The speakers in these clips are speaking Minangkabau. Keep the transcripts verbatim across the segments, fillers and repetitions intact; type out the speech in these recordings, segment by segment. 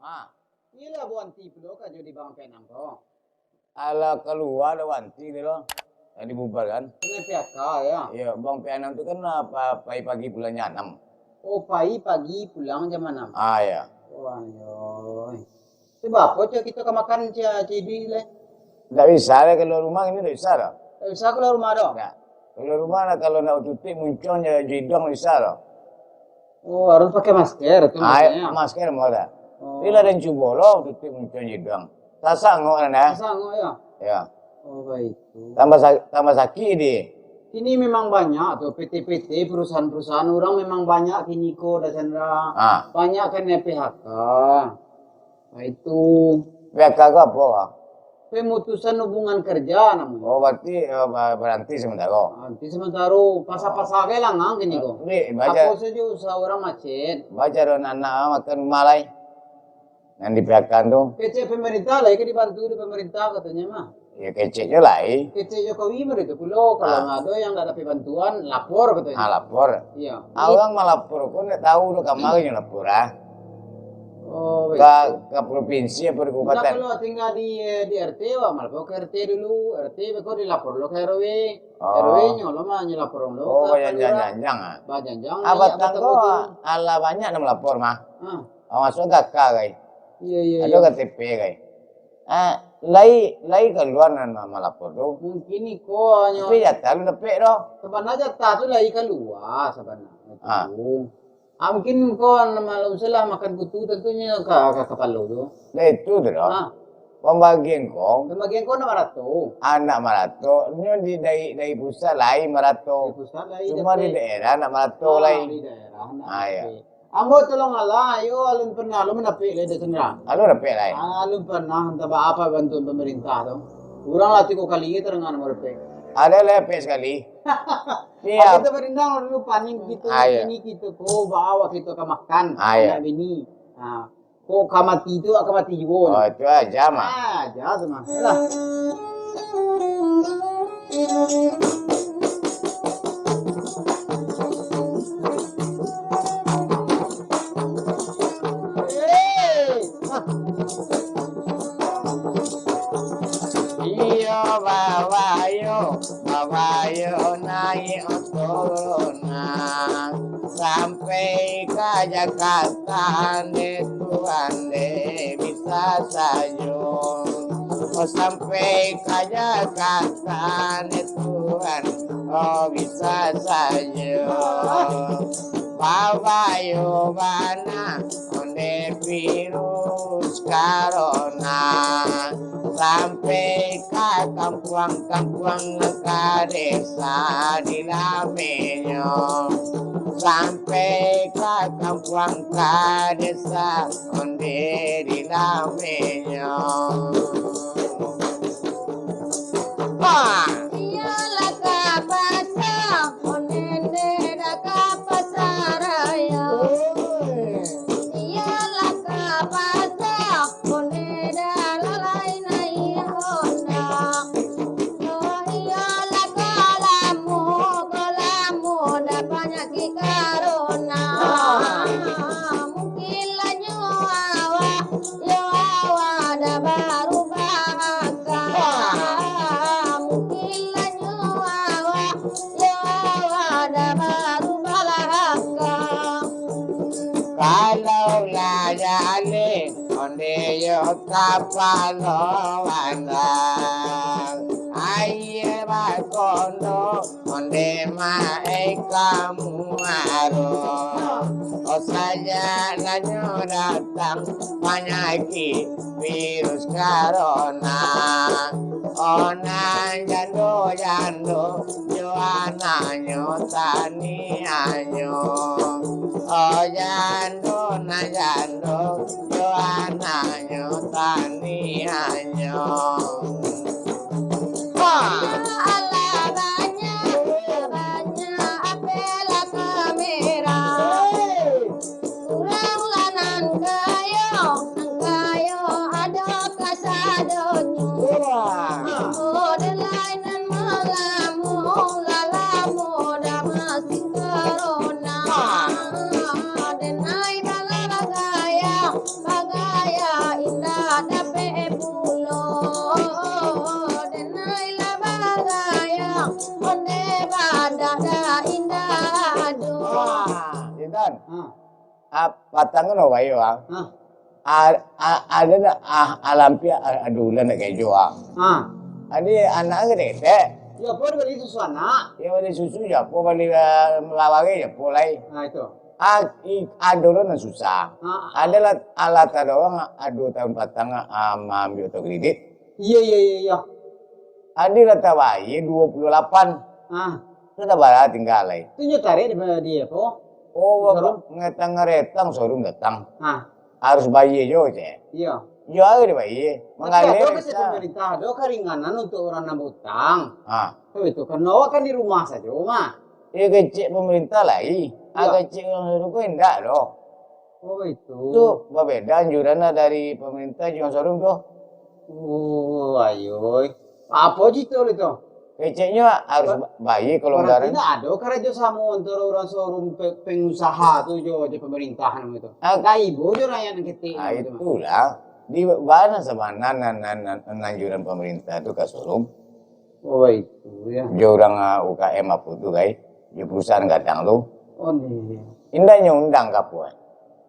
Ah. Iyolah, Bu Anti pulo karajo di Bank P N M ko. Alah, kalua dah Bu Anti ni lo. Yang dibubarkan. Kena P H K, ya? Iya, Bank P N M tu kan, ah, pa-, pai pagi pulang jam anam. Oh, pai pagi pulang jam anam. Ah, iya. Wah, yoi. Sebab apa cak kita ka makan cak cidi leh? Ndak bisa lah, kalau rumah ini ndak bisa lah. Ndak bisa kalau rumah doh? Ndak. Kalau rumah lah, kalau nak tutup muncuang je, jidong bisa lah. Oh, harus pakai masker tu. Ah, maksudnya. Masker mau dah. Oh. Bila dan cubo lo tutup muncuang jidong. Sasak ngok lah, nah. Sasak ngok, ya? Ya. Oh, baik. Tambah sa-, tambah sakit di. Ini memang banyak tu P T P T, perusahaan-perusahaan orang memang banyak kini ko, dah Chandra. Ah. Banyak kena P H K. Nah, itu. P H K ko apo, Bang? Pemutusan hubungan kerja namonyo. Oh, berarti, eh, ba-, berhenti sementara. Berhenti sementara. Pasal-pasal kayak langang kini ko. Ni, baca. Apo sajo usaha orang macet. Baca doh anak-anak makan rumah lai. Yang di P H K tu. Kecek pemerintah lai, ka dibantu di pemerintah katonyo mah. Ya, kecek jo lai. Kecek Jokowi mah itu pulo, kalau nggak ada yang nggak dapat bantuan, lapor katonyo. Ah, lapor. Iya. Orang malapor ko ndak tahu doh ka ma nyo lapor, ah. Oh, ka, ka provinsi apa di kabupaten? Kalau tinggal di, eh, di R T, wah, malapor ke R T dulu. R T beko dilapor lo ke R W. Oh. R W nyo lo mah nyo lapor lo. Oh, ka janjang-janjang, ah. Bajanjang, alah banyak nak malapor mah. Ah. Masuk K K kai. Iya, iya, iya. Ado K T P kai. Ah, lai, lai kalua nan ma-, malapor tu. Mungkin iko nyo. Tapi jatah lu dapek doh. Sabana jatah tu lai kalua sabana. Ah. Ah, mungkin ko nan malam salah makan kutu, tantunyo ka, ka kapalo tu. Lah itu tu doh. Ah. Pambagian ko. Pambagian ko nak marato. Ah, nak marato. Nyo di dari, dari pusat lai marato. Dari pusat lai. Cuma di daerah nak marato lai. Ah, di daerah nak marato. Ah, iya. Ambo tolong alah, ayo alun pernah lo mandapek lai, Dek Chandra. Alun dapek lai? Ah, alun pernah, antah baa bantuan pemerintah tu. Urang lah tigo kali tarangah ambo dapek. Ado lah dapek sakali. Siap. Kito barindang dulu, paning kito, ah, iya, kini kito ko, baa kito ka makan, ah, iya, anak bini. Ah, ko ka mati tu, ka mati juo. Oh, itu aja mah. Ah, aja tu mah. Yalah. Iyo, babayo, babayo naiak turunan, sampai ka Jakarta, nde Tuhan, nde bisa sajo. Oh, sampai ka Jakarta, nde Tuhan, oh, bisa sajo. Babayo bana, onde virus corona, sampai ka kampuang-kampuang, ka desa di lamenyo, sampai ka kampuang, ka desa, onde di lamenyo. Ha! Iyolah ka pasa, onde ndak ka pasa raya. Iyolah ka pasa, onde ndak lalai naiak onda. Oh, iyolah ka lamo, ka lamo ndak panyakik corona. Mungkin lah nyo awak, yo awak ndak barubah aka. Mungkin lah nyo awak, yo awak ndak barubah aka. Kalau lah jaleh, onde yo kapalo banda. Aia bakondo, onde maai ka muaro. Oh, sajak lah nyo datang panyakik virus corona. Oh, nan jando-jando, jo anaknyo taniahnyo. Oh, jando nan jando, jo anaknyo taniahnyo. Ha! Alah banyak, banyak apelah kamera. Urang lah nan kayo, nan kayo ado kasadonyo. Wah. Ambo den lai nan malamo, lalamo dah masing corona. Ah. Den lai bala bagaya, bagaya Ah, patang kan bayo, ah. Hah? Ah, ah, ado nak, ah, alampi, ah, ado ulah nak kejo, ah. Hah? Adi anak kan ketek. Yo, apo dibali susu anak? Yo, bali susu jo apo, bali, ah, lawari jo apo lai. Ah, itu. Ah, i-, ado lo nan susah. Ah. Ado lah, alah tadorong, ado taun patang, ah, maambiak oto kredit. Iyo, iyo, iyo, iyo. Adi lah tabayia duo puluah lapan. Ah. Tu tabara tingga lai. Tu nyo tarik di, di apo? Oh, ngaretang-ngaretang, showroom datang. Ah. Harus bayia jo, cek. Iyo. Iyo, harus dibayia. Tapi manggaleh ado kecek pemerintah, ado keringanan untuk urang nan bautang. Ah. Tapi tu, karano awak kan di rumah sajo, mah. Iyo, kecek pemerintah lai. Ah, iyo. Kecek urang showroom ko indak doh. Oh, itu. Tu babeda anjuran lah dari pemerintah jo showroom tu. Oh, ayo. Apo cerita tu? Keceknyo harus ba-, bayia kelonggaran. Berarti ndak ado karajo samo antara urang showroom pe-, pengusaha tu jo, jo pemerintah namo tu. Ah. Lah ibo jo rakyat nan ketek namo tu. Itulah. Di bana sabana nan, nan, nan, nan anjuran pemerintah tu ka showroom. Oh, itu, ya. Jo urang, ah, U K M apo tu, kai? Jo perusahaan gadang tu. Oh, iya. Indak nyo undang ka apo, eh?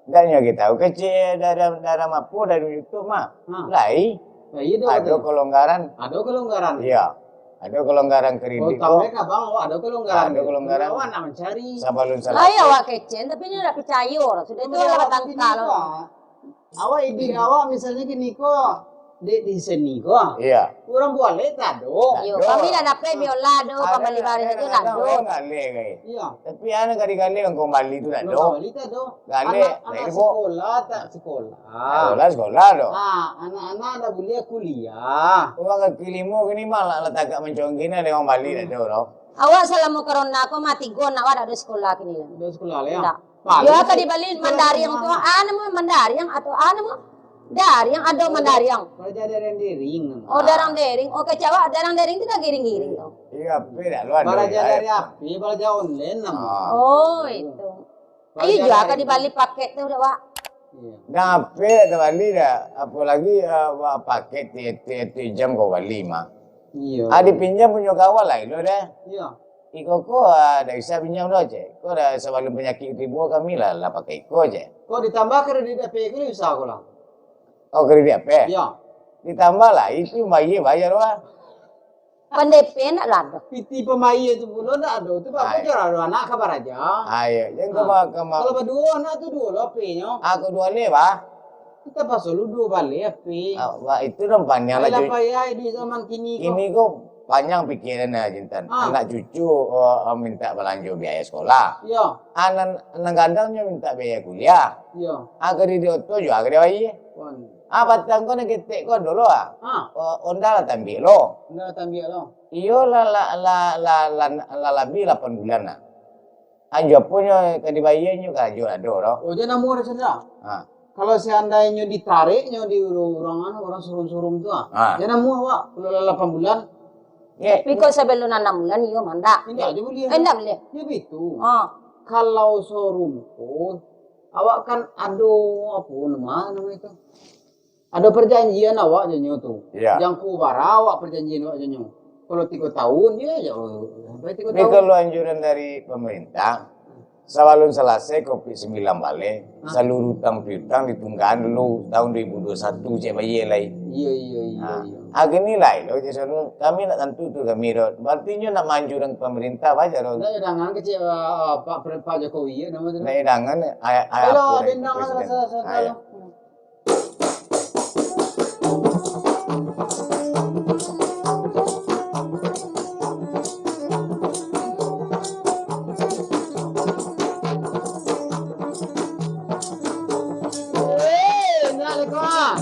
Indak nyo kito tahu. Kecek daerah, daerah apo, dari YouTube mah. Ha. Lai. Lai ado, ado kelonggaran. Ado kelonggaran. Iya. Ado kelonggaran kredit tu. Oh, tampek abang, oh, ado kelonggaran. Ado kelonggaran. Awak nak mancari. Sabalun salah. Lai awak kecek, tapi nyo ndak picayo. Sudah tu awak batangka lo. Awak ide awak misalnyo kini ko, dek di seni ko. Iya. Urang bualek tak ado. Iyo, kami lah dapek biola do, pambali barang sajo tak ado. Galeh, galeh. Iya. Tapi anak kali-kali urang kembali tu tak ado. Kembali tak ado. Galeh, anak, anak sekolah tak sekolah. Sekolah, sekolah do. Ah, anak-anak dah boleh kuliah. Urang kaki limo kini malah lah tagak mancongkin, ado urang bali tak ado do. Awak salamo corona ko mati go, nak awak dak ado sekolah kini lah. Dak ado sekolah lah, ya? Ndak. Yo, ka dibali mandariang tu, ah, namo mandariang atau, ah, namo dariang, ado mandariang. Baraja darang dering namo. Oh, darang dering. Oh, kecek awak darang dering tu dah giring-giring tu. Iya, beda lo. Baraja dari api, baraja online namo. Ah. Oh, itu. Ayo jua ka dibali paket tu dah, Wak. Iya. Dah ape dah bali dah. Apolagi, ah, paket tiap-tiap jam kau bali mah. Iya. Ah, dipinjam punyo kawan lah lo deh. Iya. Iko ko, ah, dak usah pinjam doh, cek. Ko dah sabalun panyakik tibo kami lah, lah pakai iko, cek. Ko ditambah kredit ape ko usaha ko lah? Oh, kredit ape? Iya. Ditambah lah, itu bayar, bayar lah. Pan D P ndak lah doh. Piti pambayar tu pulo ndak ado. Tu bapak jual anak ka baraja. Ah, iya. Yang kama-, kama- Kalau baduo anak tu duo lo apenyo. Ah, ko duo le, bah. Kita pasal lu duo baleh ape. Ah, wah, itu nan panjang lah, cuy. Payah duit zaman kini ko. Kini ko panjang pikiran lah, Jintan. Ah. Anak cucu, oh, oh, minta balanjo biaya sekolah. Iya. Ah, nan, nan gadang nyo minta biaya kuliah. Iya. Ah, kredit oto juo kredit bayi. Wan. Ah, patang ko nan ketek ko dulu ah. Ah. Oh, onda lah tambiak lo. Onda lah tambiak lo. Iyo lah, lah, lah, lah, lah, lah labiah lapan bulan lah. Anjo punyo ka dibayia nyo karajo ado doh. Oh, jan namuah dah, Chandra. Ha. Kalau seandainyo ditarik nyo di urang-urang anu, urang showroom-showroom tu ah. Ha. Jan namuah awak, kalau lah lapan bulan. Ye. Tapi kok sabalun anam bulan, iyo mandak. Indak je buliah. Eh, indak buliah. Yo, bitu. Ha. Kalau showroom ko, awak kan ado, apo nama, nama itu? Ado parjanjian awak jo nyo tu. Iya. Jangko bara awak parjanjian awak jo nyo. Kalau tigo taun, yo, yo, sampai tigo taun. Tapi kalau anjuran dari pemerintah, sabalun salasai covid sembilan baleh, hah? Saluruh utang piutang ditunggaan dulu taun dua ribu dua puluh satu, cek bayia lai. Iya, iya, iya, ha, iya. Agak nilai lo, cek sanu, kami ndak tantu tu kami do. Berarti nyo nak manjuran pemerintah baja do. Ndak dangan kecek, ah, Pak Pre-, Pak Jokowi, ya, nama tu? Ndak dangan, ay-, ay-, alah, apa, bendang lah, presiden. Salah, salah, ha, iya. Salah. Weh, nak lekor.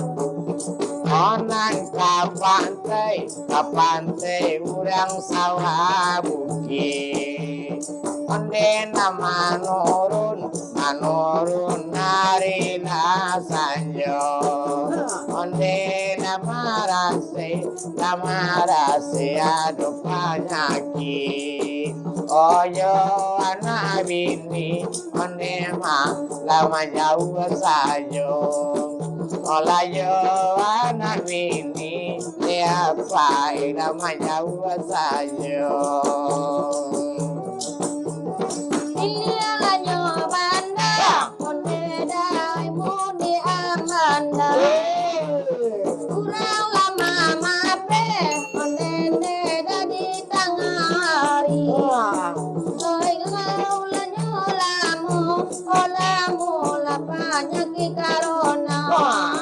Onang ka pantai, ka pantai urang sawah bukik. Onde nan manurun, manurun ari lah sanjo. Onde nan marasai, lah marasai ado panyakik. Oyo anak bini, onde mah lah manjauah sajo. Olah yo anak bini, tiap hari lah manjauah sajo. Pilihan nyo banda, onde Panyakik karona. Wah.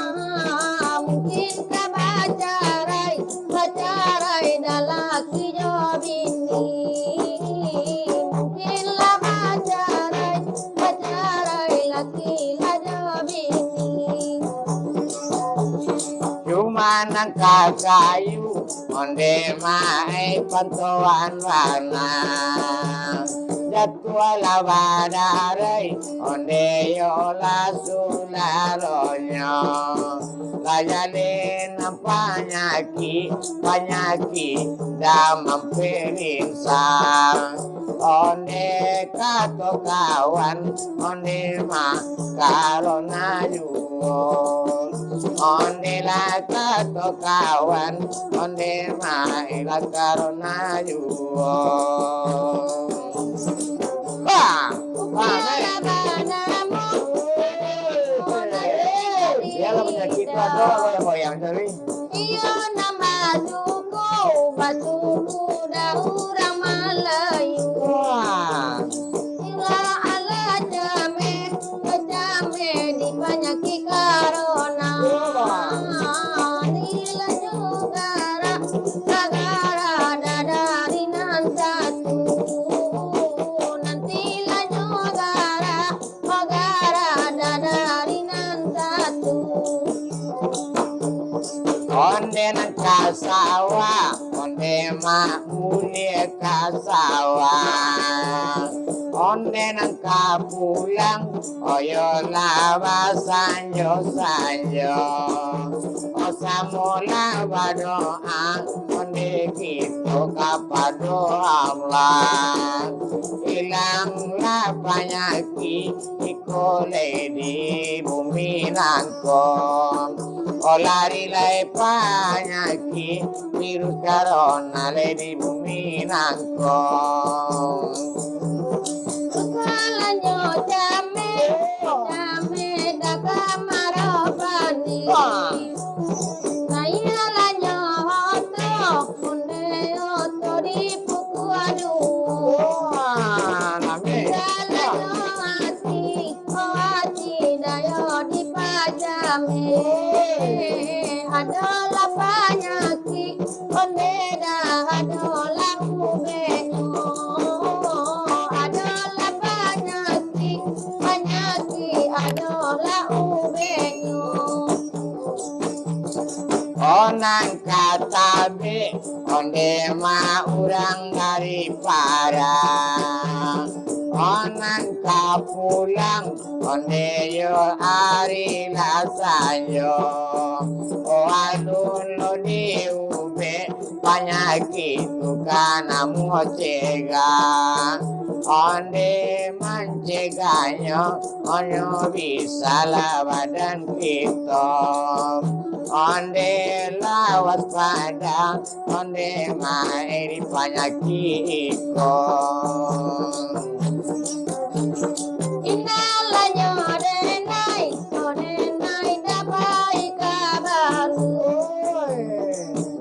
Mungkin ka bacarai, bacarai dah laki jo bini. Mungkin lah bacarai, bacarai laki lah jo bini. Cuma nan ka kayu, onde mah ai pantoan bana. Jatuahlah badarai, onde yo lah sularonyo. Lah jaleh nan panyakik, panyakik damam pirinsang. Onde kato kawan, onde mah karona juo. Onde lah kato kawan, onde mah lah karona juo. Wah, wah, biarlah panyakik tu ado goyang-goyang tadi. Iyo nan basuku, basuku dah urang Malayu. Wah. Sila alah cameh, cameh di panyakik karona. Wah. Sila nyo gara, gara dari nan satu. Nan sila nyo gara, gara dari nan satu. Onde nan ka sawah, onde mah buliah ka sawah. Onde nan ka pulang, oyolah basanjo-sanjo. Osamo lah badoa, onde kito kapado Allah. Ilanglah panyakik iko lai di bumi nangko. Oh, lari lai panyakik virus karona lai di bumi nangko. Salanyo cameh, cameh dah ka marapani. Wah. Salanyo oto, onde oto di pukua duo. Wah, lame. Salanyo ati, oh, ati dayo dipajameh. Adolah panyakik, onde dah adolah ubehnyo. Adolah panyakik, panyakik adolah ubehnyo. Oh, nan ka tabik, onde mah urang dari Padang. Oh, nan ka pulang, onde yo ari lah sanjo. Oh, alun lo diubek, panyakik tu ka namuah cegak. Onde mancegahnyo, onyo bisalah badan kito. Onde lah waspada, onde mairi panyakik iko. Indalanyo denai, oh denai dapai kabaru.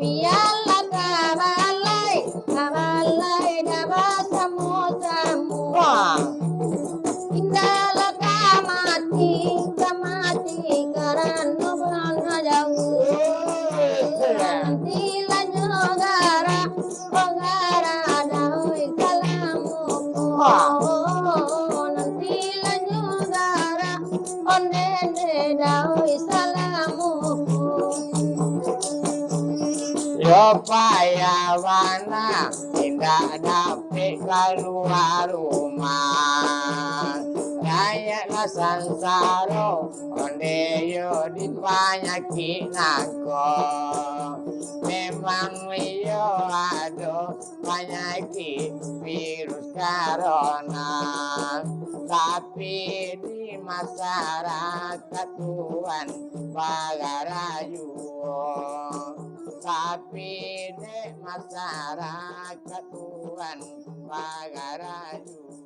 Bialah kabalai, kabalai dah basamo-samo. Wah. Indak lah ka mati, ka mati karano bana jauah. Nanti lah nyo gara, oh gara daoi salamo ko. Wah. Nanti lah nyo gara, onde daoi salamo ko. Yo payah bana, indak dapek kalua rumah. Rakyat lah sansaro, onde yo di panyakik nangko. Memang iyo ado panyakik virus karona, tapi di masyarakat tuan bagarajuo. Tapi dek masyarakat tuan bagarajuo.